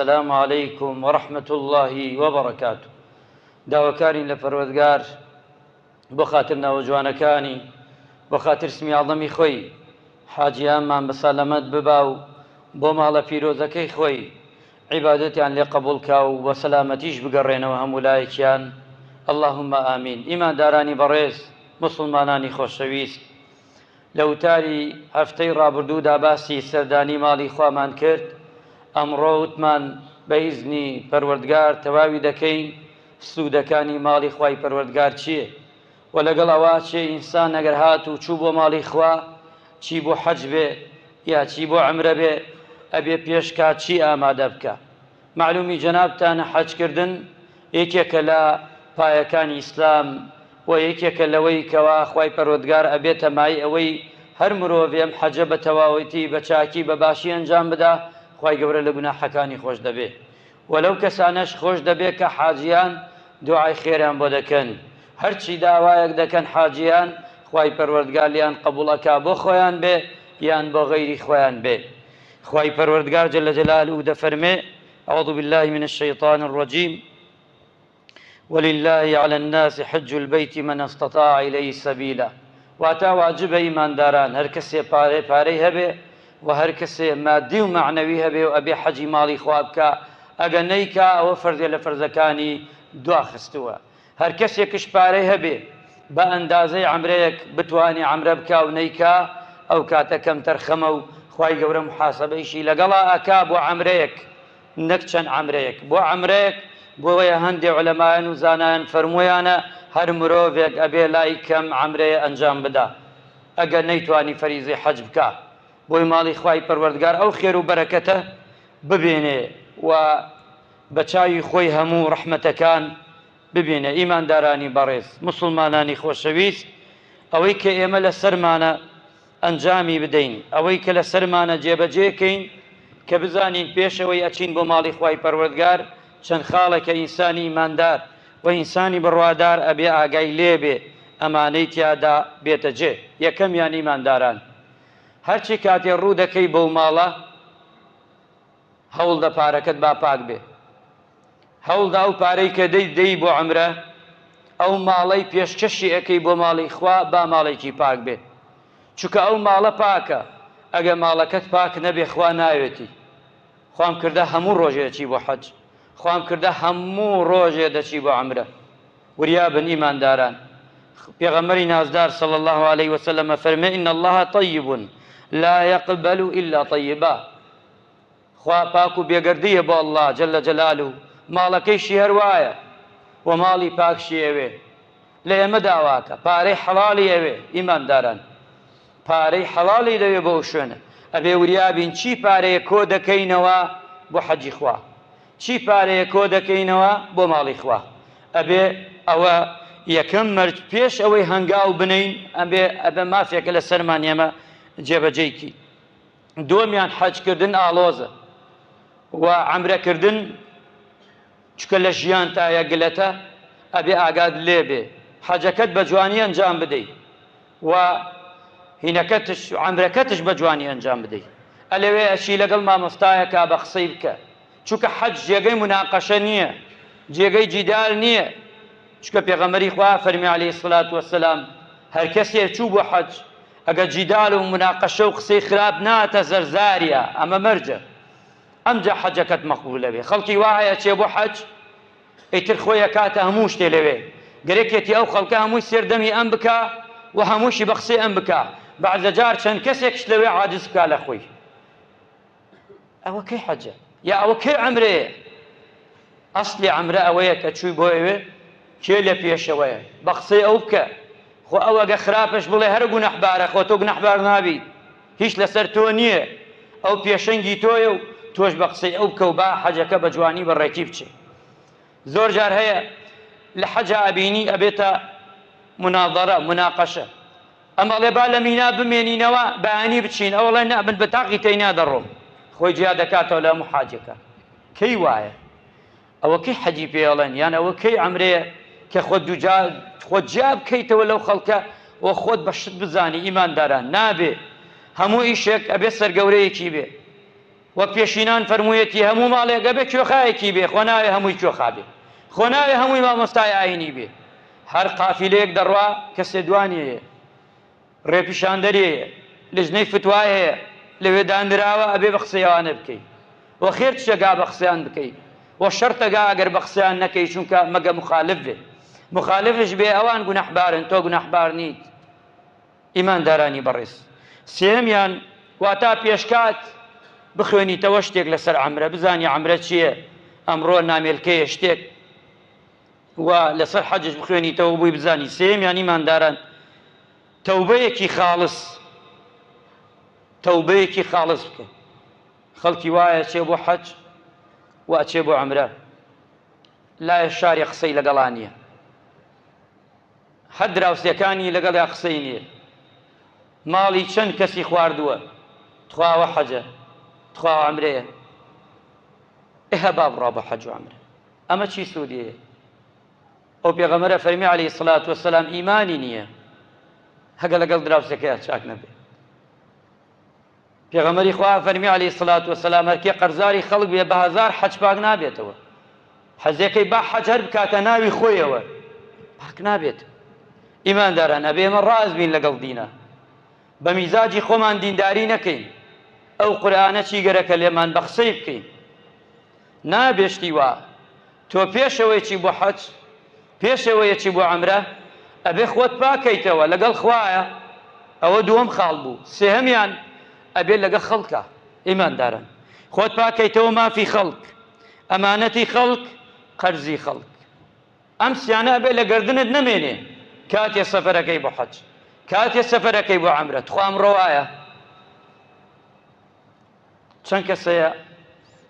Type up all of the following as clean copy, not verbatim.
السلام علیکم ورحمة اللە وبرکاته داواکارین لە پەروەردگار بۆ خاتر ناوە جوانەکانی بۆ خاتر سمی عەزەمی خۆی حاجیانمان بە سەلامەت ببا و بۆ ماڵە پیرۆزەکەی خۆی عیبادەتیان لێ قبوڵ کا و بە سەلامەتیش بگەڕێنەوە هەموو لایەکیان اللهم آمین ئیماندارانی بەڕێز موسڵمانانی خۆشەویست لە وتاری هەفتەی ڕابردوودا باسی سەردانی ماڵی خوامان کرد، ئەمڕۆ وتمان بە ئیزنی پەروەردگار تەواوی دەکەین، سوودەکانی ماڵی خوای پەروەردگار چییە؟ وە لەگەڵ ئەوە چێ ئینسان ئەگەر هات و چوو بۆ ماڵی خوا چی بۆ حەج بێ یا چی بۆ عەمرە بێ ئەبێ پێش کات چی ئامادە بکا؟ مەعلومی جەنابتانە حەج کردن یەکێکە لە پایەکانی ئیسلام وە یەکێکە لەوەی کەوا خوای پەروەردگار ئەبێتە مایەی ئەوەی هەر مرۆڤێ ئەم حەجە بە تەواوەتی بە چاکی بە باشی ئەنجام بدا خوای گەورە لە گوناحەکانی خۆش دەبێ وە لەو کەسانەش خۆش دەبێ کە حاجیان دوعای خێریان بۆ دەکەن هەرچی داوایەک دەکەن حاجیان خوای پەروەردگار لێیان قبوڵ ئەکا بۆ خۆیان بێ یان بۆ غەیری خۆیان بێ خوای پەروەردگار جل جلالە دەفەرمێ اعوذ باللە من الشیطان الرجیم ولله علی الناس حج البیت من استطاع الیه سبیلا واتا واجبە ئیمانداران هەر کەسێ پارەی پارەی هەبێ و هەر کەسێ مادی و مەعنەوی هەبێ و ئەبێ حەجی ماڵی خوا بکا ئەگە نەیکا ئەوە فەرزێ لە فەرزەکانی دواخستووە هەر کەسێکش پارەی هەبێ بە ئەندازەی عەمرەیەک بتوانێ عەمرە بکا و نەیکا ئەو کاتە کەمتەرخەمە و خوای گەورە موحاسەبەیشی لەگەڵا ئەکا بۆ عەمرەیەک نەک چەند عەمرەیەک بۆ عەمرەیەک بۆیە هەندێ عولەمایان و زانایان فەرموویانە هەر مرۆڤێک ئەبێ لای کەم عەمرەیە ئەنجام بدا ئەگەر نەیتوانی فەریزەی حەج بکا بۆی ماڵی خوای پەروەردگار ئەو خێر و بەرەکەتە ببینێ و بە چاوی خۆی هەموو ڕەحمەتەکان ببینێ ئیماندارانی بەڕێز موسڵمانانی خۆشەویست ئەوەی کە ئێمە لەسەرمانە ئەنجامی بدەین ئەوەی کە لەسەرمانە جێبەجێ کەین کە بزانین پێشەوەی ئەچین بۆ ماڵی خوای پەروەردگار چەند خاڵێکە ئینسانی ئیماندار و ئینسانی بڕوادار ئەبێ ئاگای لێبێ ئەمانەی تیادا بێتە جێ یەکەمیان ئیمانداران هەرچی کاتێ ڕوو دەکەی بەو ماڵە هەوڵدە پارەکەت با پاک بێ هەوڵدە ئەو پارەی کە دەی دەی بۆ عەمرە ئەو ماڵەی پێشکەشی ئەکەی بۆ ماڵی خوا با ماڵێکی پاک بێ چونکە ئەو ماڵە پاکە ئەگە ماڵەکەت پاک نەبێ خوا ناوێتی خوام کردە هەموو ڕۆژێ دەچی بۆ حەج خوام کردە هەموو ڕۆژێ دەچی بۆ عەمرە وریا بن ئیمانداران پێغەمبەری نازدار صلی الله علیه وسلم فەرمێ ان الله طیب لا يقبل الا طیبا خوا پاک و بێگەردیە بۆ اللە جل جلالە ماڵەکەیشی هەر وایە و ماڵی پاکشی ئەوێ لە ئێمە داواکە پارەی حەڵاڵی ئەوێ ئیمانداران پارەی حەڵاڵی دەوێ بۆ ئەو شوێنە ئەبێ وریابین چی پارەیە کۆ دەکەینەوە بۆ حەجی خوا چی پارەیە کۆ دەکەینەوە بۆ ماڵی خوا ئەبێ ئەوە یەکەم مەرج پێش ئەوەی هەنگاو بنین ئەبێ ئەبێ مافێکە لە سەرمان ئێمە جێبەجێکی دووەمیان حەج کردن ئاڵۆزە و عەمرە کردن چونکە لە ژیانتایە گلەتە ئەبێ ئاگات لێ بێ حەجەکەت بە جوانی ئەنجام بدەی و هینەکەتش عەمرەکەتش بە جوانی ئەنجام بدەی ئەلەوێ ئەچی لەگەڵ مامۆستایەکا بە قسەی بکە چونکە حەج جێگەی مناقەشە نییە جێگەی جیدال نییە چونکە پێغەمبەری خوا فەرمی علیە الصلوة والسلام هەر کەسێ چوو بۆ حەج ئەگەر جیدال و مناقەشە و قسەی خراپ ناتە زەرزاریا ئەمە مەرجە ئەمجا حەجەکەت مەقبول ئەبێ خەڵکی وا هەیە چێ بۆ حەج ئیتر خۆی ئەکاتە هەموو شتێ لەوێ گەرەکێتی ئەو خەڵکە هەمووی سێر دەمی ئەم بکا و هەمووشی بە قسەی ئەم بکا بەعزە جار چەند کەسێکش لەوێ عاجز بکا لە خۆی ئەوە کەی حەجە یا ئەوە کەی عەمرەیە ئەسلی عەمرە ئەوەیە کە چووی بۆ ئەوێ کێ لە پێشەوەیە بە قسەی ئەو بکە خۆ ئەو ئەگە خراپش بڵێ هەر گونەحبارە خۆ تۆ گونەحبار نابی هیچ لەسەر تۆ نییە ئەو پێشەنگی تۆیە و تۆش بە قسەی ئەو بکە و با حەجەکە بە جوانی بە ڕێکی بچێ زۆر جار هەیە لە حەجا ئەبینی ئەبێتە مناظرە مناقەشە ئەم ئەڵێ با لە مینا بمێنینەوە بەیانی بچین ئەو ئەڵێ نا من بە تاقی تەینا دەڕۆم خۆی جیا دەکاتەوە لە هەموو حاجەکە کەی وایە ئەوە کەی حەجی پێ ئەڵێن یان ئەوە کەی عەمرەیە کە خۆت دووجا خۆت جیا بکەیتەوە لەو خەڵکە و خۆت بە شت بزانی ئیمانداران نابێ هەموو ئیشێک ئەبێ سەرگەورەیەکی بێ. وەک پێشینان فەرموویەتی هەموو ماڵێک ئەبێ کوێخایەکی بێ، خۆ ناوێ هەمووی کوێخا بێ، خۆ ناوێ هەمووی مامۆستای ئایینی بێ. هەر قافیلەیەک دەڕوا کەسێ دوانی هەیە، ڕێپیشاندەری هەیە، لجنەی فتوای هەیە، لەوێ دانراوە ئەبێ بە قسەی ئەوانە بکەی. وە خێر چەگا بە قسەیان بکەی، وە شەرتەگا ئەگەر بە قسەیان نەکەی چونکە مەگە مخالف بێ. مخالفش بێ ئەوان گوناحبارن تۆ گوناحبار نیت. ئیماندارانی بەڕێز سێیەمیان واتا پێشکات بخوێنیتەوە شتێک لەسەر عەمرە بزانی عەمرە چییە ئەمڕۆ نامێلکەیە شتێک و لەسەر حەجش بخوێنیتەوە بووی بزانی سێیەمیان ئیمانداران تەوبەیەکی خاڵس تەوبەیەکی خاڵس بکە خەڵکی وایە چێ بۆ حەج و ئەچێ بۆ عەمرە لایە شاری قسەی لەگەڵا نییە هەر دراوسێکانی لەگەڵیا قسەی نیە ماڵی چەند کەسی خواردووە تخوا ئەوە حەجە تخوا عەمرەیە ئه با بڕا بۆ حەج و عەمرە ئەمە چی سوودی هەیە ئەو پێغەمبەرە فەرمی عەلەیهی سڵات وەسەلام ئیمانی نییە هەگە لەگەڵ دراوسێکەیا چاک نەبێ پێغەمبەری خوا فەرمی عەلەیهی سڵات وەسەلام هەرکێ قەرزاری خەڵک بێ بە هەزار حەج پاک نابێتەوە حەزەکەی با حەج هەر بکاتە ناوی خۆیەوە پاک نابێت ئیمانداران ئەبێ ئێمە ڕاست بین لەگەڵ دینە بە میزاجی خۆمان دینداری نەکەین ئەو قورئانە چی گەرەکە لێمان بە قسەی بکەین نابێ شتی وا تۆ پێشەوەی چی بۆ حەج پێشەوەیە چی بۆ عەمرە ئەبێ خۆت پاکەیتەوە لەگەڵ خوایە ئەوە دووەم خاڵ بوو سێهەمیان ئەبێ لەگە خەڵکە ئیمانداران خۆت پاکەیتەوە مافی خەڵک ئەمانەتی خەڵک قەرزی خەڵک ئەم سیانە ئەبێ لە گردنت نەمێنێ کاتێ سەفەرەکەی بۆ حەج کاتێ سەفەرەکەی بۆ عەمرە تخوا ئەمڕۆ وایە چەند کەس هەیە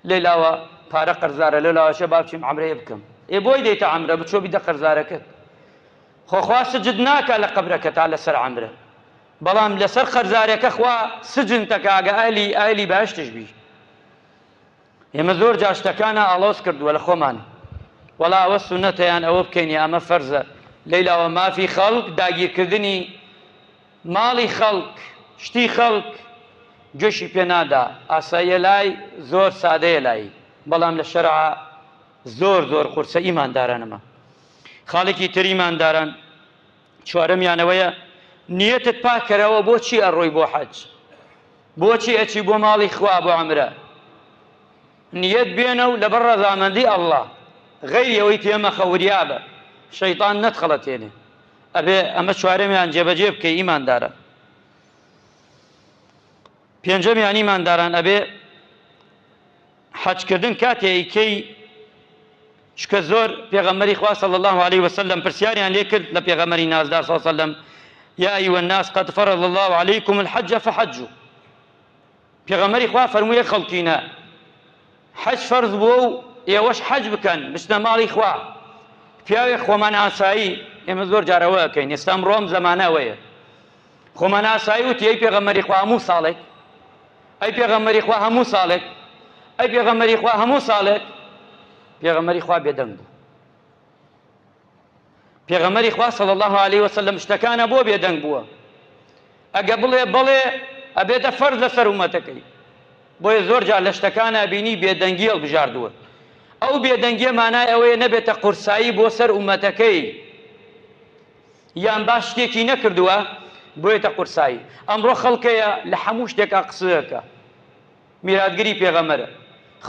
لەی لاوە پارە قەرزارە لەو لاوەشە با بچیم عەمرەیە بکەم ئێ بۆی دێیتە عەمرە بچۆ بیدە قەرزارەکەت خۆ خوا سجد ناکا لە قەبرەکە تا لەسەر عەمرە بەڵام لەسەر قەرزارەکە خوا سجن تەکا ئەگە ئەهلی ئەهلی بەهەشتش بی ئێمە زۆر جار شتەکانە ئاڵۆز کردووە لە خۆمان وەڵا ئەوە سوننەتە یان ئەوە بکەین یا ئەمە فەرزە لەی لاوە مافی خەڵک داگیرکردنی ماڵی خەڵک، شتی خەڵک گوێشی پێ نادا، ئاساییە لای، زۆر سادەیە لای، بەڵام لە شەرعا زۆر زۆر قورسە ئیمانداران ئەمە. خاڵێکی تر ئیمانداران چوارەمیان ئەوەیە نیەتت پاک کەرەوە بۆچی ئەڕۆی بۆ حەج؟ بۆچی ئەچی بۆ ماڵی خوا بۆ عەمرە؟ نیەت بێنە و لەبەر ڕەزامەندی ئەڵڵا غەیری ئەوەی پێ مەخە وریابە شەیتان نەتخەڵەتێنێ. ئەبێ ئەمە چوارەمیان جێبەجێ بکەی ئیمانداران پێنجەمیان ئیمانداران ئەبێ حەجکردن کاتێ ئەیکەی چکە زۆر پێغەمبەری خوا صلی الله علیه وسلم پرسیاریان لێ کرد لە پێغەمبەری نازدار صلی الله علیه وسلم یا ایها الناس قد فرض الله علیکم الحج فحجوا پێغەمبەری خوا فەرموویە خەڵکینە حەج فەرز بووە و ئێوەش حەج بکەن بچنە ماڵی خوا پیاوێک خۆمان ئاسایی ئێمە زۆر جار ئەوە ئەکەین ئێستا ئەمڕۆ ئەم زەمانە ئەوەیە خۆمان ئاسایی وتی ئەی پێغەمبەری خوا هەموو ساڵێک ئەی پێغەمبەری خوا هەموو ساڵێک ئەی پێغەمبەری خوا هەموو ساڵێک پێغەمبەری خوا بێدەنگ بوو پێغەمبەری خوا صلی اللە علیە وسلم شتەکانە بۆ بێدەنگ بووە ئەگە بڵێ بەڵێ ئەبێتە فەرز لەسەر ئومەتەکەی بۆیە زۆر جار لە شتەکانە بینی بێدەنگی هەڵبژاردووە ئەو بێدەنگیە مانای ئەوەیە نەبێتە قورسایی بۆ سەر ئومەتەکەی یان باش شتێکی نەکردووە بۆیەتە قورسایی ئەمڕۆ خەڵکەیە لە هەموو شتێکا قسەکە میراتگری پێغەمبەرە.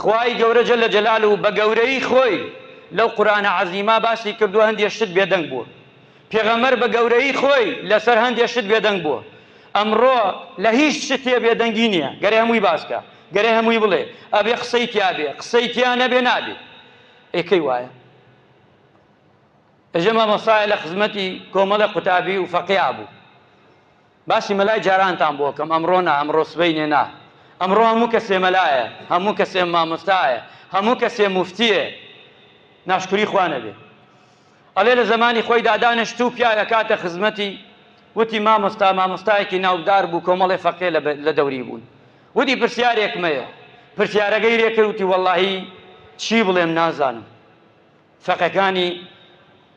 خوای گەورە جل جلالە بە گەورەیی خۆی لەو قورئانە عەزیمە باسی کردووە هەندێ شت بێدەنگ بووە. پێغەمبەر بە گەورەیی خۆی لەسەر هەندێ شت بێدەنگ بووە. ئەمڕۆ لە هیچ شتێ بێدەنگی نییە، گەرێ هەمووی باس کا، گەرێ هەمووی بڵێ، ئەبێ قسەی تیا بێ، قسەی تیا نەبێ نابێ. ئێ کەی وایە؟ ئێژێ مامۆستایە لە خزمەتی کۆمەڵێ قوتابی و فەقێیا بوو. باسی مەلای جارانتان بۆ کەم ئەمڕۆ نا ئەمڕۆ سبەینێ نا ئەمڕۆ هەموو کەسێ مەلایە هەموو کەسێ مامۆستایە هەموو کەسێ موفتیە ناشکری خوا نەبێ ئەڵێ لە زەمانی خۆیدا دانیشت و پیاوێک هاتە خزمەتی وتی مامۆستا مامۆستایەکی ناودار بوو کۆمەڵێ فەقێ لە دەوری بوون وتی پرسیارێکم هەیە پرسیارەکەی لێ کرد وتی وەڵڵاهی چی بڵێم نازانم فەقێکانی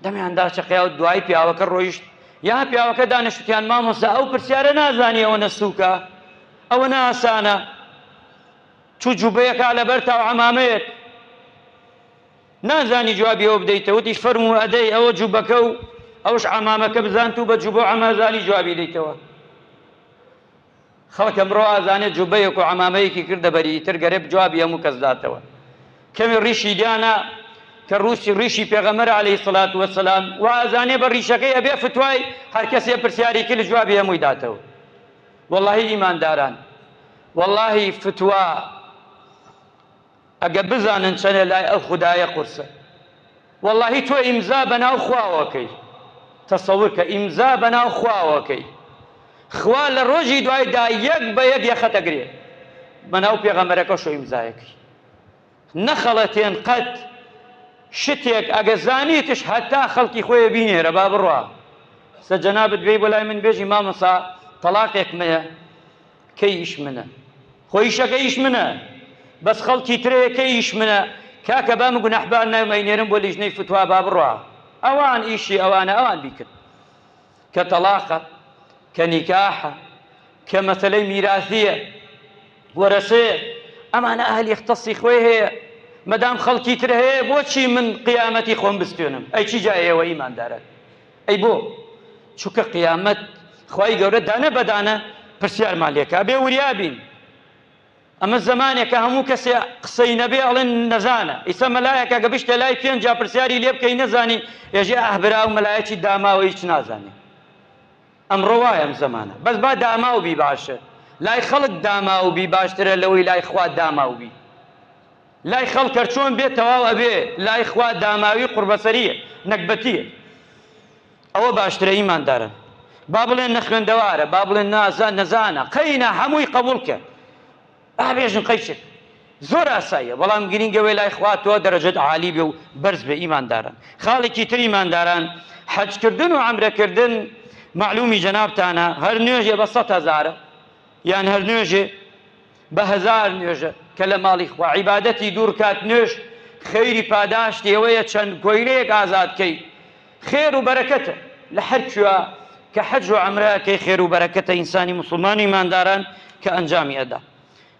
دەمیان داچەقیا و دوایی پیاوەکە ڕۆیشت یا پیاوەکە دانیشت وتیان مامۆستا ئەو پرسیارە نازانی ئەوەنە سووکە ئەوەنە ئاسانە. چوو جوبەیەکا لەبەر تا و عەمامەیەک نازانی جوابی ئەوە بدەیتە وتیش فەرموو ئەدەی ئەوە جوبەکە و ئەوش عەمامەکە بزان تو بە جوبە و عەمازانی جوابی دەیتەوە. خەڵک ئەمڕۆ ئازانێ جوبەیەک و عەمامەیەکی کردە بەری ئیتر گەرێ جوابی هەموو کەس داتەوە. کەمی ڕیشی دانا کە ڕووسی ڕیشی پێغەمبەر علیە الصلوة والسلام وا ئەزانێ بە ڕیشەکەی ئەبێ فتوای هەر کەسێ پرسیاری کرد جوابی هەمووی داتەوە. وەڵاهی ئیمانداران وەڵاهی فتوا ئەگە بزانن چەنێ لای ئەو خودایە قورسە وەڵاهی تۆ ئیمزا بەناو خواوەکەی تەسەور کە ئیمزا بەناو خواوەکەی خوا لە ڕۆژی دوایدا یەک بە یەک یەخەتەگرێ بەناو پێغەمبەرەکەش و ئیمزایەکەی نەخەڵەتێن قەت شتێک ئەگە زانیتش هەتا خەڵکی خۆی بینێرە با بڕوا سە جەنابت بێی بۆ لای من بێژی مامۆسا تەڵاقێکم هەیە کەی ئیش منە خۆ ئیشەکە ئیش منە بەس خەڵکی ترەیە کەی ئیش منە کاکە با من گوناحبار نایم ئەینێرم بۆ لیژنەی فتوا با بڕوا ئەوان ئیشی ئەوانە ئەوان بیکرد کە تەڵاقە کە نیکاحە کە مەسەلەی میراثیە وەرەسەیە ئەمانە ئەهلی اختصی خۆی هەیە مەدام خەڵکی تر هەیە بۆچی من قیامەتی خۆم بستێنم ئەی چی جا ئێوە ئیماندارن ئەی بۆ چونکە قیامەت خوای گەورە دانە بە دانە پرسیارمان لێکا بێ وریا بین ئەمە زەمانێکە هەموو کەسێ قسەی نەبێ ئەڵێن نەزانە ئیسە مەلایەکە گە بشتە لای پێنج جا پرسیاری لێ بکەی نەزانی ئێژێ ئاه برا و مەلایەکی داماوە هیچ نازانێ ئەمڕۆ وایە ئەم زەمانە بەس با داماو بی باشە لای خەڵک داماو بی باشترە لەوەی لای خوا داماو بی لای خەڵک هەر چۆن بێ تەواو ئەبێ لای خوا داماوی قوڕبەسەریە نەگبەتیە ئەوە باشترە ئیمانداران با بڵێن نەخوێندەوارە با بڵێن نازان نەزانە قەینا هەمووی قبوڵ کە با بێژن قەیچک زۆر ئاساییە بەڵام گرینگە وێ لای خوا تۆ دەرەجەت عالی بێ و بەرز بێ ئیمانداران خاڵێکی تر ئیمانداران حەجکردن و عەمرەکردن مەعلومی جەنابتانە هەر نوێژێ بە سەد هەزارە یان هەر نوێژێ بە هەزار نوێژە کە لە ماڵی خوا عیبادەتی دوو ڕکات نوێژ خەیری پاداشتی ئەوەیە چەند کۆیلەیەک ئازاد کەی خێر و بەرەکەتە لە هەر کوێ کە حەج و عەمرە ئەکەی خێر و بەرەکەتە ئینسانی موسڵمان و ئیمانداران کە ئەنجامی ئەدا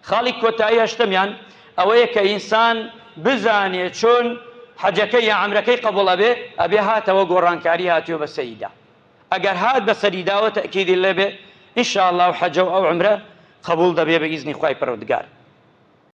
خاڵی کۆتایی هەشتەمیان ئەوەیە کە ئینسان بزانێ چۆن حەجەکەی یا عەمرەکەی قبوڵ ئەبێ ئەبێ هاتەوە گۆڕانکاری هاتووە بە سەریدا ئەگەر هات بە سەریداوە تەئکیدی لێ بێ ان شاء اللە ئەو حەجە و ئەو عومرە قبوڵ دەبێ بە ئیزنی خوای پەروەردگار.